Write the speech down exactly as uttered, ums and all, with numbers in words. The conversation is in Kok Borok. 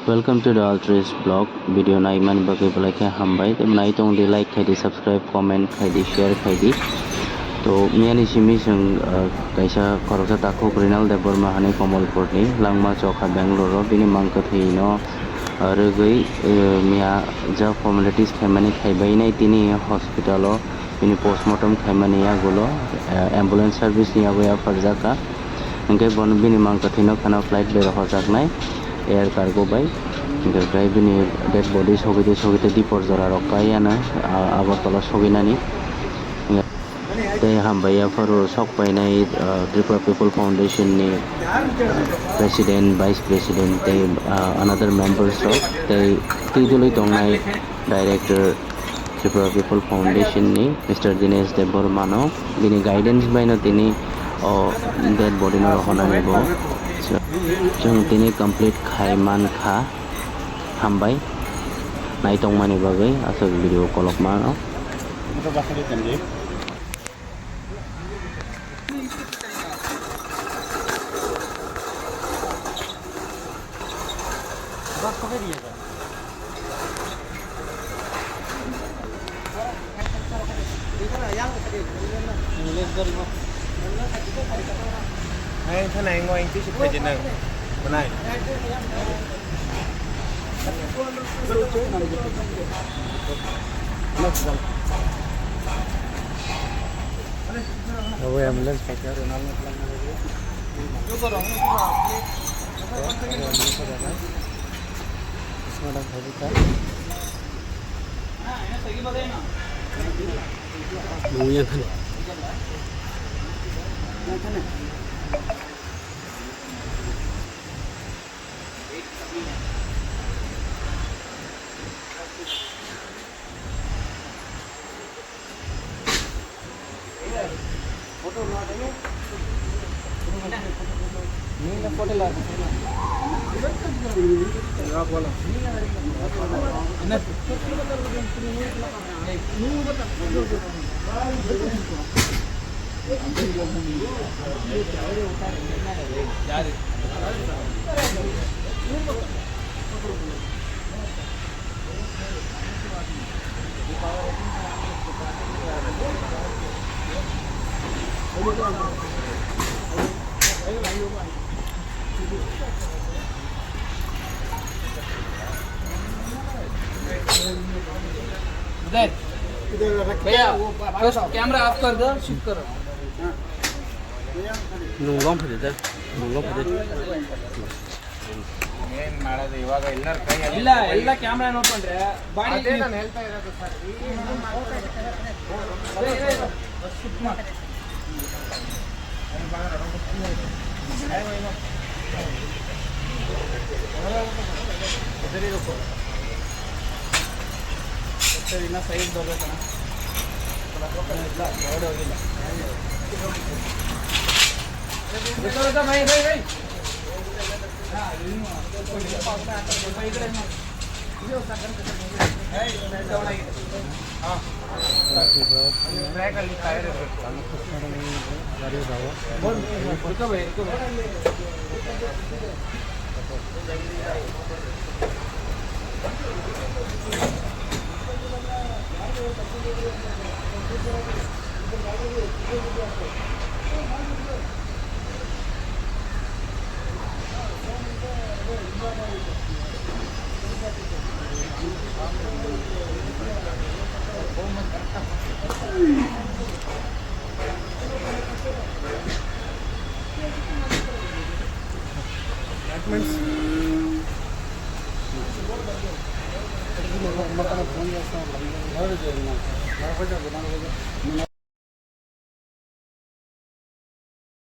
Welcome to the Altruist Blog. Video naimani bagwi belai khe hambai. Tei nai tong di, like khai di, subscribe, comment khai di, share khai di. To miyani simi chwng, uh, kaisa khoroksa takhuk Renal Debbarma hani Kamalpurni langma chokha Bangalore-o bini mang kwthwino, uh, rwgwi, uh, miya ja formalities khaimani khaibainai tini hospital-o. Bini postmortem khaimani yagulo, eh, ambulance service ni yago yapharjakha. Hwnkhe bono bini mang kwthwino kheno flight bai rohorjaknai air cargo bai. Hwnkhe bini dead body sogwi tei sogwi tei dipor jora rok kai ano, ah, Agartala sogwinani. Tei hambai yapharo sok painai, ah, Tripura People Foundation ni president, vice president tei, ah, another members rok tei twi dwlwi tongnai director, Tripura People Foundation ni Mister Dinesh Debbarma no bini guidance bai no tini o dead body no rohornani bo chwng tini complete khai man kha. Hambai naitongmani bagwi aswk video kolokma no. Hai, thanai ngo engti suk khaidi nang. Manai. Abo ambulance pakai. Madam Bhavika. Nung yang khan. उधर। इधर रख के भैया, वो बा-, bus camera off कर दो, shift करो। हाँ। भैया, nung lom phai de, nung lom phai de. ಏನ್ ಮಾಡೋದು ಇವಾಗ? ಎಲ್ಲರ ಕೈ ಇಲ್ಲ, ಎಲ್ಲ ಕ್ಯಾಮ್ರಾ ನೋಡ್ಕೊಂಡ್ರೆ ಬಾಡಿ. ಅದೇ ನಾನು ಹೇಳ್ತಾ ಇರೋದು ಸರ್. ಸರ್, ಇನ್ನ ಸೈಡ್ ಬರ್ಬೇಕಣ್ಣ. ಇಲ್ಲ, ಹೊರಗಡೆ ಹೋಗಿಲ್ಲ. By, by, by.